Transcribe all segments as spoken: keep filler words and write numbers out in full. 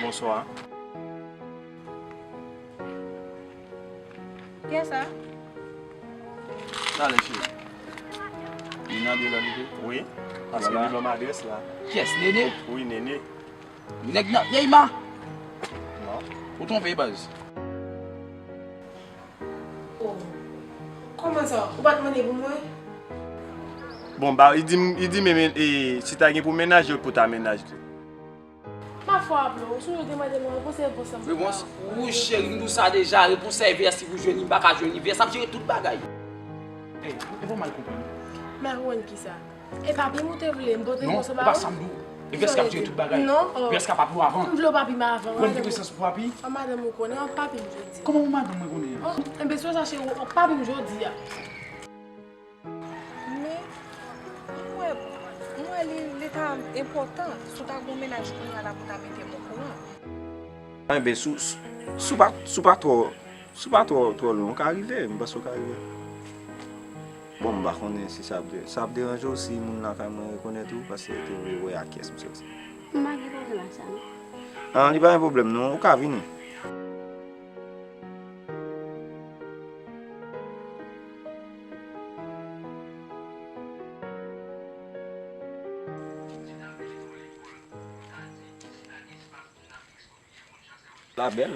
Bonswa. Kiyès sa? Talè, cheri. Nina de la li te? Wi. Paske li ban m adrès la. Kiyès? Nene? Wi, Nene. Nèg nan vye ma. Non. Ou twonpe, baz. Oh. Kòman sa? Ou pa t mande pou mwen? Bon, ba, li di m, li di m, men, e, si ta gen pou mennaj, yo pou ta mennaj tou. Ma fwa ap lou, si w te mande mwen, repons se repons lan. Repons? Wi, cheri, m di w sa deja, repons sa e vèsi pou jwenn li, m pa ka jwenn li, vèsi ap jere tout bagay. Ey, e bon mal konprann. M pa konprann kisa? E papi m ou te vle, m pote yon moso ba ou? Non, e pa sa m di w. E vèsi k ap jere tout bagay. Non, oh. Vèsi k ap ap lou avan. M vle yon papi m avan. Pran ki presans pou papi? An madanm ou konnen, an papi m jodi a. Kòman yon madanm mwen konnen an? Oh, enben, si w sa cheri, an papi m jodi a. Men, mwen, mwen li, li ta enpòtan si w ta gon mennaj kounye a la pou ta mete m okouran. Enben, si w, si w pa, si w pa twò, si w pa twò, twò lwen, w ka rive, m panse w ka rive. Bon, m pa konnen si sa ap de-, sa ap deranje w si moun lakay mwen rekonèt ou, paske yo te vle wè a kiyès m soti. M pa gen pwoblèm ak sa, non. An, li pa gen pwoblèm, non, ou ka vini. La bèl.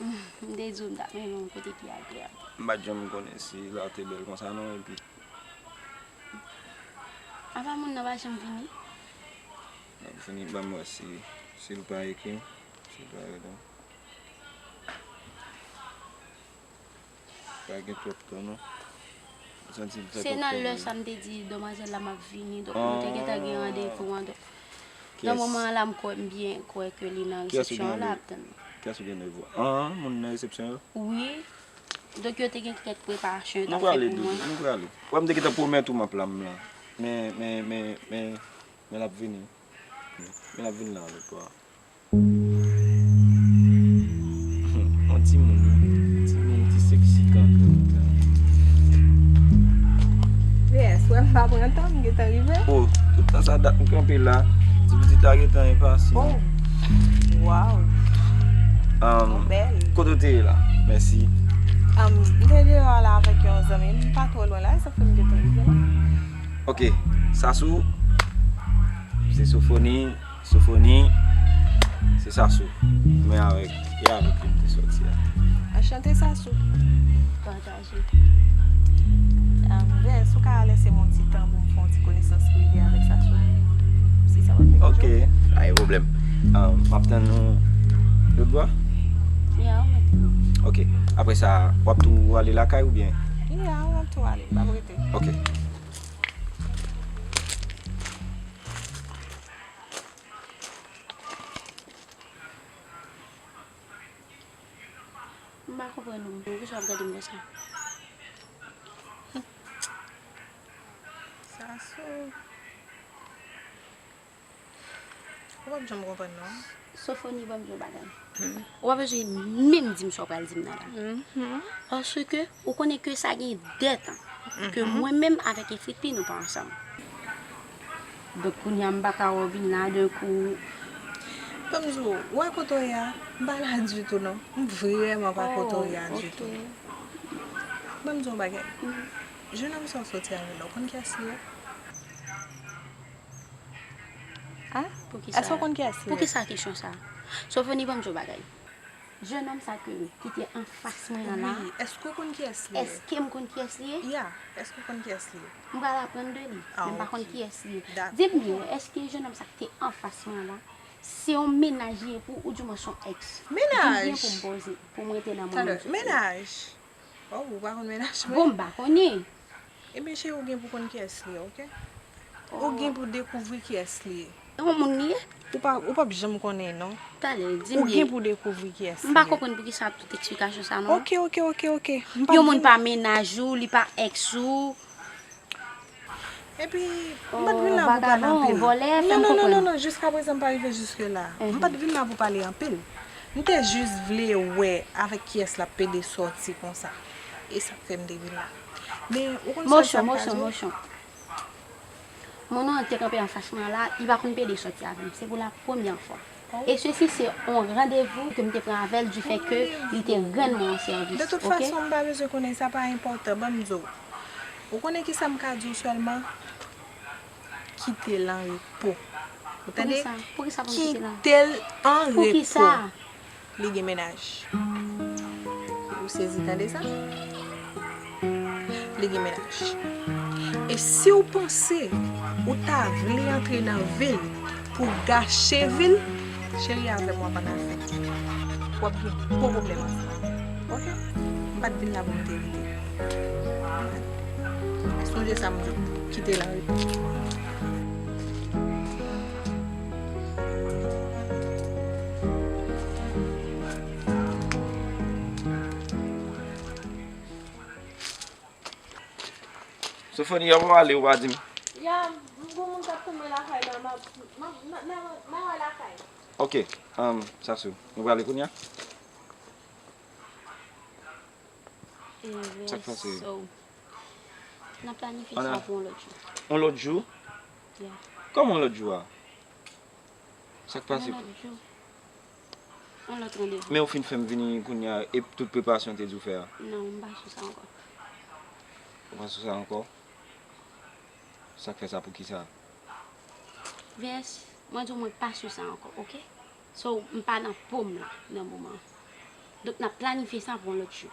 M te di w m t ap renmen yon kote ki agreyab. M pa t janm konnen si la te bèl konsa non, epi. Apa moun nan pa janm vini? L ap vini, ban m wè si, si l pa ekri m, si l pa rele m. Pa gen twòp tan non. M santi m fè twòp tan. Se nan lè sa m te di demwazèl la m ap vini, donk nou te gentan gen randevou an, donk nan moman an la m kwè m byen kwè ke li nan resepsyon an la ap tann mwen. Kiyès ou gen randevou? An, moun nan resepsyon yo? Wi. Donk yo te gen kèk preparasyon yo t ap fè pou mwen. Nou prale, Doudou, nou prale. Wè m te gentan pwomèt ou m ap la, m la. Men, men, men, men, men l ap vini. Men l ap vini la lòt bò a. Yon timoun, wi. Timoun, ti seksi kankan. Yes, wè m pa pran tan, m gentan rive. Oh, tout tan sa dat m kanpe la. Ti pitit la gentan enpasyan. Oh, wow. Um, bèl. Kote w te ye la? Mèsi. Um, m te deyò a la avèk yon zanmi m, pa twò lwen la, e sa fè m gentan rive la. Ok, Sasou, se Sofoni. Sofoni, se Sasou. Men avèk, e avèk li m te sòti a. Anchante Sasou. Pataje. Ah, Vès, ou ka lese m yon ti tan pou m fè yon ti konesans prive avèk Sasou? Si sa pa deranj ou. Ok, pa gen pwoblèm. Ah, m ap tann nou lòt bò a? Ya, wi. Ok, apre sa, w ap tou ale lakay oubyen? Ya, w ap tou ale, m ap rete. Ok. M pa konprann ou. Poukisa w ap gade m konsa? Sasou. Ou p ap janm konprann non. Sofoni, ban m di w yon bagay. Ou pa bezwen menm di m sa w pral di m nan la. Paske ou konnen ke sa gen de tan ke mwen menm avèk Efritpi nou pa ansanm. Donk kounye a m pa ka wè w vin la d'un coup. Ban m di w, ou wè kote w ye a, m pa la ditou non. M vrèman pa kote w ye a ditou. Ban m di w yon bagay. Jenòm sa w soti avè l la, ou konn kiyès li ye? A? Poukisa? Èske w konn kiyès li ye? Poukisa kesyon sa a? Sofoni, ban m di w bagay. Jennonm sa ke, ki te anfas mwen an la. Wi, èske w konn kiyès li ye? Èske m konn kiyès li ye? Ya, èske w konn kiyès li ye? M pral aprann de li, men m pa konn kiyès li ye. Di m byen, èske jennonm sa ki te anfas mwen an la, se yon mennaj li ye pou ou, oudimwen se yon èks? Di m byen pou m poze, pou m rete nan moman m soti. Mennaj? Oh, ou pa konn mennaj mwen? Bon, m pa konnen. Ebyen, cheri, ou gen pou konn kiyès li ye, oke? Ou gen pou dekouvri kiyès li ye. Se yon moun li ye? Ou pa, ou p ap janm konnen, non. Talè, di m byen. Ou gen pou dekouvri kiyès li ye. M pa konprann poukisa tout eksplikasyon sa, non. Oke, oke, oke, oke. Yon moun pa mennaj ou, li pa èks ou. Epi, m pa t vin la pou pale anpil. Non, non, non, non, non, jiskaprezan m pa rive jiske la. M pa t vin la pou pale anpil. M te jis vle wè avèk kiyès l ap pede sòti konsa. E sa k fè m te vin la. Men, ou konn sa k kraze w? Moun nan te kanpe anfas mwen an la, li pa konn pede sòti avè m. Se pou la premyè fwa. E sesi se yon randevou ke m te pran avè l du fait que li te rann mwen yon sèvis. De tout fason, m pa bezwen konnen, sa pa enpòtan. Ban m di w. Ou konnen kisa m ka di w sèlman? Kite l an repo. Ou tande? Kite l an repo. Li gen mennaj. Ou sezi tande sa? Li gen mennaj. E si w panse ou ta vle antre nan vi l pou gache vi l, cheri, avè m w ap ann afè. W ap gen gwo pwoblèm ansanm avè m. Oke? M pa t vin la pou m te rete. Sonje sa m di w, kite l an repo. Sofoni, yè w ale, ou pa di m. Ya, m gon moun k ap tann mwen lakay la, m ap, m ap, n a, n a, n a wè lakay. Ok, um, Sasou, nou prale kounye a? Sa k pase? So, n ap planifye sa pou yon lòt jou. Yon lòt jou? Yeah. Kòman yon lòt jou a? Sa k pase? Yon lòt jou. Yon lòt randevou. Men ou fin fè m vini kounye a e tout preparasyon te di w fè a? Non, m pa sou sa ankò. Ou pa sou sa ankò? Sa k fè sa, poukisa? V S, mwen di w mwen pa sou sa ankò, oke? So, m pa nan po m la, nan moman an. Donk, n ap planifye sa pou yon lòt jou.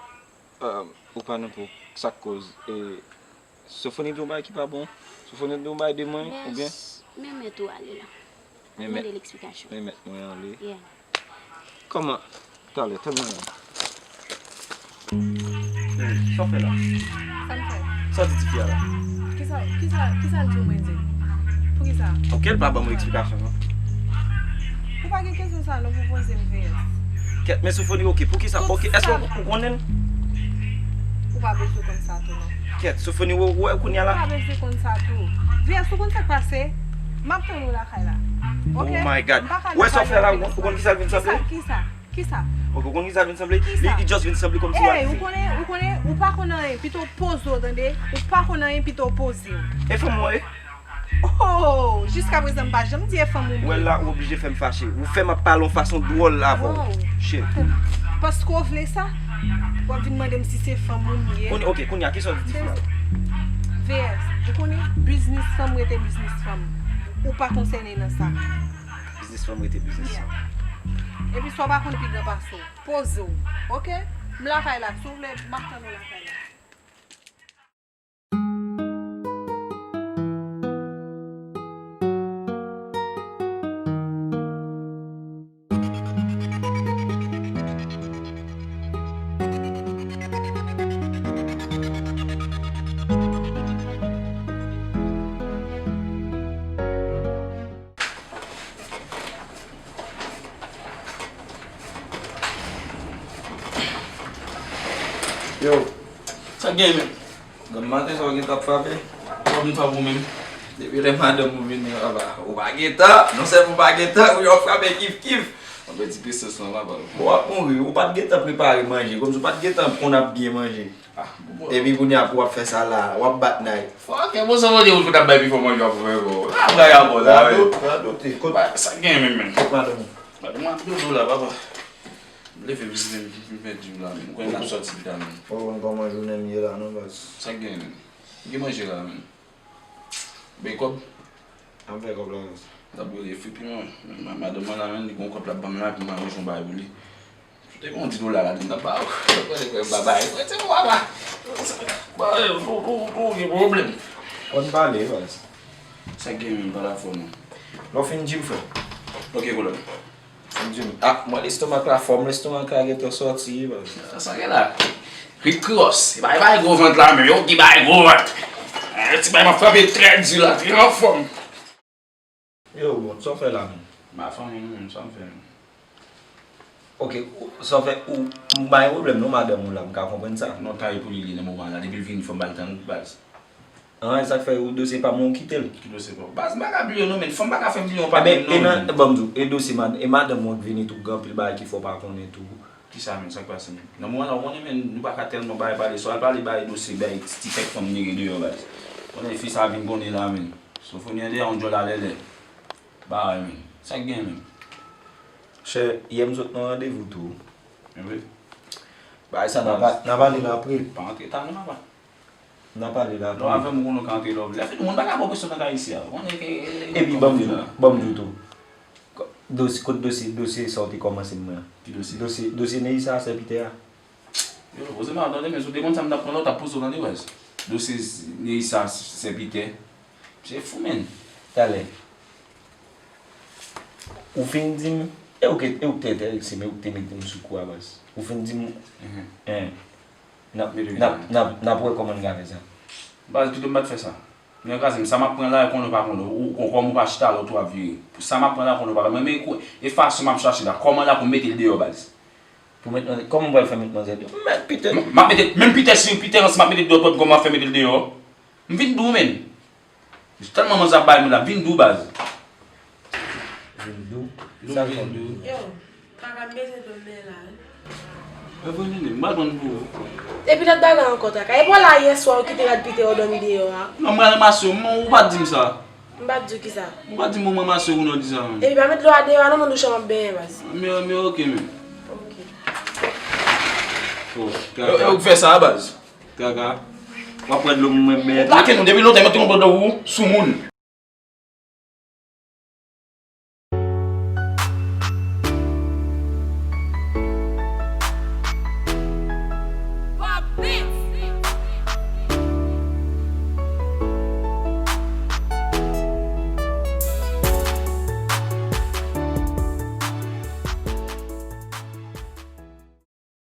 Ou pa nan po, sa k koz? Sofoni di yon bagay ki pa bon? Sofoni di yon bagay de mwen, oubyen? Men mèt ou ale la. Ap mande l eksplikasyon. Men mèt mwen ale. Yeah. Kòman? Talè, tann mwen la. Sa w fè la? Sa m fè? Sa w di tifi a la? Kisa, kisa, kisa l di w mwen di? Poukisa? Ok, l pa ban mwen eksplikasyon non. Ou pa gen kesyon sa non pou poze m V S. Kèt, men Sofoni, ok, poukisa? Ok, èske ou konnen l? Ou pa bezwen konn sa tou non. Kèt, Sofoni, ou wè kounye a la? Ou pa bezwen konn sa tou. V S, ou konn sa k pase? M ap tann ou lakay la. Ok? Oh my God. Ou wè sa w fè la? Ou konn kisa l vin sanble? Kisa? Kisa? Ok, ou konn kisa l vin sanble? Li, li just vin sanble kòmsi w al fè. Ou konnen, ou konnen, ou pa konn anyen, pito w poze w, tande? Ou pa konn anyen, pito w poze w. E fanm mwen ye? Oh, jiskaprezan m pa janm di e fanm ou m ye. Ou wè la, ou oblije fè m fache. Ou fè m ap pale yon fason dwòl avè w. Shit. Paske w vle sa? W ap vin mande m si se fanm ou m ye. Kounye, ok, kounye a, kisa w di tifi a? V S, ou konnen, biznis fanm rete biznis fanm. Ou pa konsène nan sa. Biznis fanm rete biznis fanm. Epi sa w pa konn pi gran pase w. Poze w, ok? M lakay la, si w vle, m ap tann ou lakay la. Yo. Sa k genyen menm? Granm maten sa w gentan ap frape? Kòb m frape w menm? Depi lè madanm ou vini, papa, ou pa gen tan, non sèlman ou pa gen tan, ou ap frape kif kif. Anben ti pesos lan, papa. Bon, w ap mouri, ou pa t gentan prepare manje, kòmsi ou pa t gentan konn ap byen manje. Ah, bon. Epi kounye a pou w ap fè sa la, w ap bat nay. Fòkè, bon, sa vle di ou fout ap bay pifò manje w ap fè ankò. Ah, bagay a bon la, wi. Radote, radote. Kot, sa k genyen menm, menm? Kot madanm ou? Madanm mwen ap dodo la, papa. M leve vizite m, m pèdi w la, menm. Ou konnen n ap sòti pita, menm. Ou konn kòman jounen m ye la, non, baz. Sa k genyen, menm? Ki manje la menm? Bay kòb? An fè kòb la. N ap rele Fifi, man. Ma-, madanm mwen la menm, li gon kòb l ap ban m la, epi m al jwenn yon bagay pou li. Si w te gen yon dis dola la, li t ap ba w. Ou kwè li kwè m pa bay? Kwè se ou papa. Ba, ou, ou, ou gen pwoblèm. Fò n pale, baz. Sa k gen menm, pale afè w non. Lè w fin di m, frè. Ok, koulè. Di m, ah, mwen lestomak la fò m, lestomak la gentan sòti, baz. Sa gen la? Rick Ross, e pa, e pa gwo vant la, men yo ki bay gwo vant. Eh, ti bay m ap frape trè di la, trè anfòm. Yo, bon, sa w fè la menm? M pa fè anyen non, menm, sa m fè menm? Ok, ou, sa w fè, ou, m pa gen pwoblèm non, madanm ou la, m ka konprann sa. Non, ta e pou li li nan moman la, depi l vini fò m ba l tan, baz. An, e sa k fè ou dosye pa m ou kite l? Ki dosye pa w? Baz, m pa ka bliye w non, men fanm pa ka fè m bliye yon pa m menm non, men. Ban m di w, e dosye mad-, e madanm ou an k vini tou, gen anpil bagay ki fè w pa konnen tou. Kisa menm, sa k pase menm? Nan moman la, ou konnen, men, nou pa ka tèlman bay pale, swa al pale bay dosye, bay ti, ti kèk fanm nèg deyò, baz. Konnen fi sa vin konnen la, men. Sofoni an deyò, yon djòl alèlè. Bagay, men. Sa k gen, men? Chè, yè m sot nan randevou tou. Wi. Bagay sa n a pa-, n a pale l apre. Pa antre ta non, papa. N a pale la. Lè w avè m, ou konnen w ka antre lè w vle. Afè nou, moun pa ka ba w presyon nan kay isi a. Ou konnen ke, e, e, epi, ban m di w, ban m di w tou. Dosye, kot dosye, dosye sa w te kòmanse m nan? Ki dosye? Dosye, dosye Neïssa a, sè Pitè a. Yo, poze m a tande, men si w te konn sa m t ap pran la, w t ap poze w tande, baz. Dosye Neïssa, sè Pitè. Misye fou, menn. Talè. Ou fin di m, e ou ke, e ou k te enterese m, e ou k te mete m sou kou a, baz. Ou fin di m, en, n ap, n ap, n ap, n ap wè kòman n ka fè sa. Baz, pito m pa t fè sa. Men kraze m, sa m ap pran la, konnen w pa konnen, ou, ou, kòm ou pa chita la, ou tou ap vire. Sa m ap pran la, konnen w pa konnen. Men, men, e fason m ap chache la, kòman la pou m mete l deyò, baz? Pou met manzè, kòman m pral fè met manzè deyò? M met Pitè. M, m ap mete, menm Pitè, si Pitè ranse, m ap mete l deyò, kòman m ap fè mete l deyò? M vin di w, menn. Tèlman manzè ap bay mwen la, m vin di w, baz. Vin di w? Sa l fè w? Yo, Kaka, m bezwen dòmi la, wi. E vre, Nene, m pral pran pou ou. Epi lòt bagay ankò, Kaka. E pa w la yè swa ou kite rad Pitè yo dòmi deyò a? Non, m pral ranmase yo, m, ou pa t di m sa. M pa t di w kisa? Ou pa t di m pou m ranmase yo kounye a w di sa, menm. Epi pa met dlo a deyò a non, nan douch lan m ap benyen, baz. Men, men, ok, menm. Ok. Oh, Kaka. E, e ou k fè sa, baz? Kaka, w ap pran dlo mwen, mèt. Ou plake nou depi lontan, mwen te konn pran dlo ou, soumoun.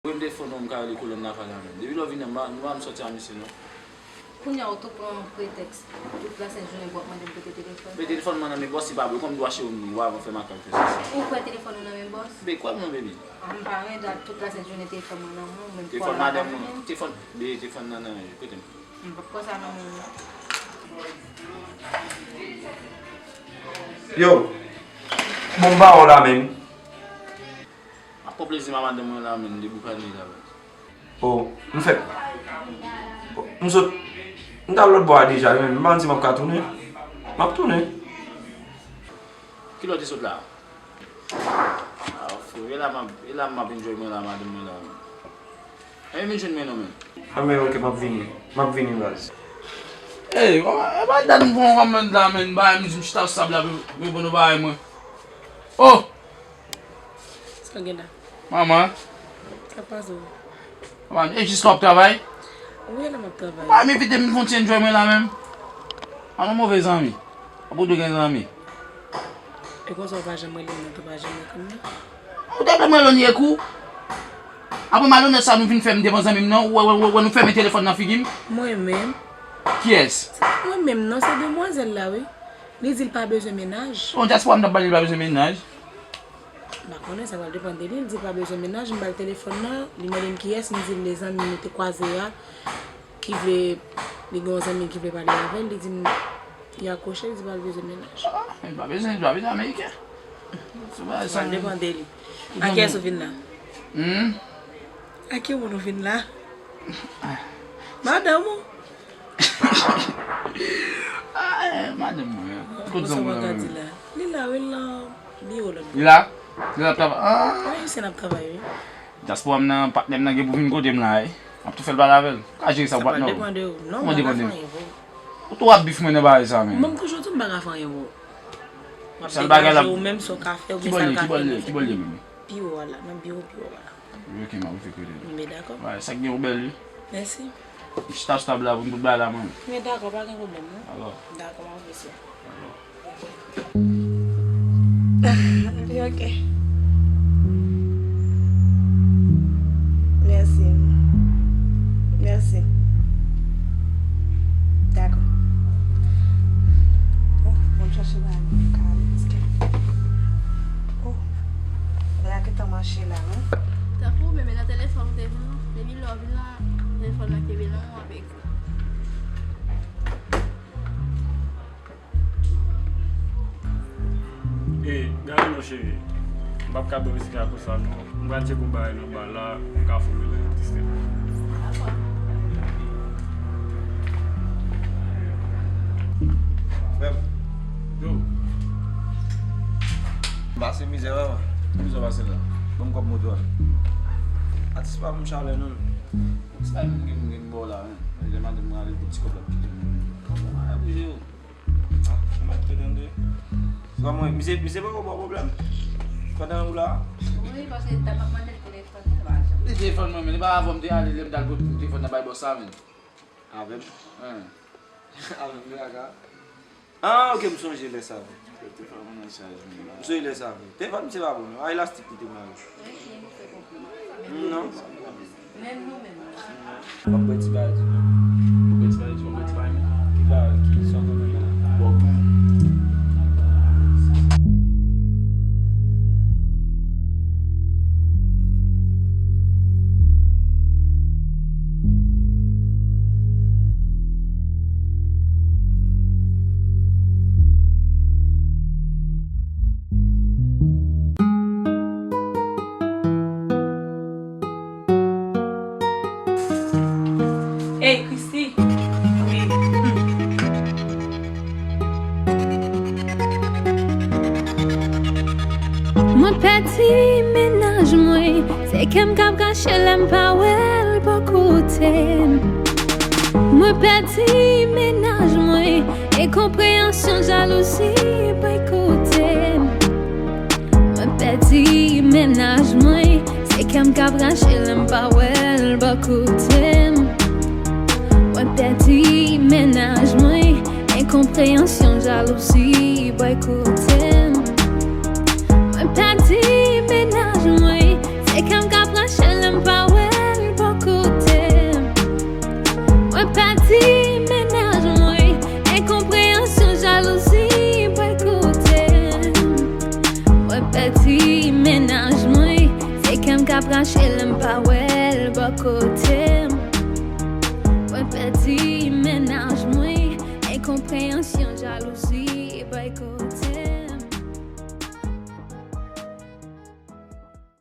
Mwen m te fon non m ka rele kolonn la pa la menm. Depi lè w vini an, m pa, m pa m sòti a misye non. Kounye a ou tou pran pretèks. Tout lasent jounen pou w ap mande m kote telefòn mwen. Men telefòn mwen nan men bòs, li pa bon. Kòm dwa cheri m, ou avan fè makak fè sesi. Ou kwè telefòn ou nan men bòs? Ben kwè m non, baby. Ah, m pa renmen dat tout lasent jounen telefòn mwen nan men w, menm kòl la pa nan men w. Telefòn madanm mwen, telefòn, ben telefòn nan nan men, kote m? M p ap kwè sa nan men w non. Yo, bon, m pa wè w la menm. M ap pran plezi m a madanm mwen la menm, deboukane la, baz. Oh, m fèk, oh, m sot, m t al lòt bò a deja, wi, men m pa di m ap ka tounen. M ap tounen. Kilè w te sot la? Ah, frè, e la m ap, e la m ap enjoy mwen la, madanm mwen la. Anben vin jwenn mwen non, men. Anben, ok, m ap vini. M ap vini, baz. Ey, e pa dat m pran kòmand la, men, bay m di m chita sou tab la, reponn ou bay mwen. Oh! Sa gen la? Manman. Sa k pase w? Manman, e jis la w ap travay? Wi, la m ap travay. Ba m envite m fon ti enjoy mwen la menm. An nou move zanmi. Ou dwe gen zanmi. E konsa w pa janm rele m nan tou, pa janm reponn mwen. Ou te vle mwen lonye kou? Apre malonèt sa nou vin fè m devan zanmi m nan, ou wè, wè, wè, wè nou fèmen telefòn nan figi m? Mwen menm? Kiyès? Se pa mwen menm non, se demwazèl la wi. Li di l pa bezwen mennaj. Bon, dyaspora m t ap pale, li pa bezwen mennaj. M pa konnen, sa pral depann de li. Li di l pa bezwen mennaj, m ba l telefòn nan, li mande m kiyès, m di l de zanmi nou te kwaze a, ki vle, li gen yon zanmi ki vle pale avè l, li di m, li akwoche, li di l pa bezwen mennaj. Ah, li pa bezwen, li pa bezwen ameriken. Se pa sa. Sa depann de li. A kiyès ou vin la? Hmm? A ki moun ou vin la? Madanm ou? Ah, eh, madanm mwen. Kot zanmi w la menm? Li la, wi, l nan biwo lòt bò. Li la? Li la ap travay? Ah. Wi, se n ap travay, wi. Dyaspora m nan, patnè m nan gen pou vin kote m la, wi. M ap tou fè l pale avè l. Ou ka jere sa pou patnè w. Sa pa depann de ou. Non, m pa ka fè anyen pou ou. Ou tou ap bif mwen nan bagay sa menm. Mwen m toujou di w m pa ka fè anyen pou ou. Sèl bagay la. Ou menm sa w ka fè, oubyen sa l ka fè. Ki bò l ye, ki bò l ye menm? Pi wo a la, nan biwo pi wo a la. Wi, ok, m ap rive kote l. Men dakò. Wi, sa k gen ou bèl, wi. Mèsi. Chita sou tab la pou m tout bagay la, mwen. Men dakò, pa gen pwoblèm, non. Alò. Dakò, m ap resi. Alò. Li ok. Mèsi. Mèsi. Dakò. Oh, bon, chache la, kare. Oh. Bagay ki tan mache la, non? Tanpri, men nan telefòn ou te vin, depi lè w vin la, telefòn nan kenbe nan men w avèk ou. E, gade non, cheri. M p ap ka bwè whisky a konsa, non. M pral tcheke yon bagay nan ba la, m ka foume la, triste. Frè m. Yo. M pase mizè, papa. Pase la. Ban m kòb moto a. Atis pa ban m chalè non. Atis pa menm gen gen bò la menm. Lè madanm mwen ale pou ti kòb la kite mwen. Ay bouje yo. Ah, mwen te tande. Se pa mwen, misye misye poko ba w pwoblèm. Pandan ou la. Wi, paske ta m ap mande l telefòn li pa janm. Li telefòn mwen, men li pa avè m te ale, lè m t al pot telefòn nan bay bòs la menm. Avè m? Avè m, men kaka. Ah, ok, m sonje lè sa vre. Telefòn mwen nan chaj menm la. M sonje lè sa vre. Telefòn misye pa bon non. A elastik li te mare. Non. Menm nou menm. W ap bwè ti bagay tou. W ap bwè ti bagay tou, w ap bwè ti bagay menm. Ki bagay, ki sa w konn la? Bòkò. Ey, Christy! Wi. Mwen pèdi mennaj mwen, se kè m k ap rache lè m pa wè l bò kote m. Mwen pèdi mennaj mwen, enkonpreyansyon, jalouzi boykote m. Mwen pèdi mennaj mwen, se kè m k ap rache lè m pa wè l bò kote m. Mwen pèdi mennaj mwen, enkonpreyansyon, jalouzi boykote m. Mwen pèdi mennaj mwen, se kè m k ap rache lè m pa wè l bò kote m. Mwen pèdi mennaj mwen, enkonpreyansyon, jalouzi boykote m. Mwen pèdi mennaj mwen, se kè m k ap rache lè m pa wè l bò kote m. Mwen pèdi mennaj mwen, enkonpreyansyon, jalouzi boykote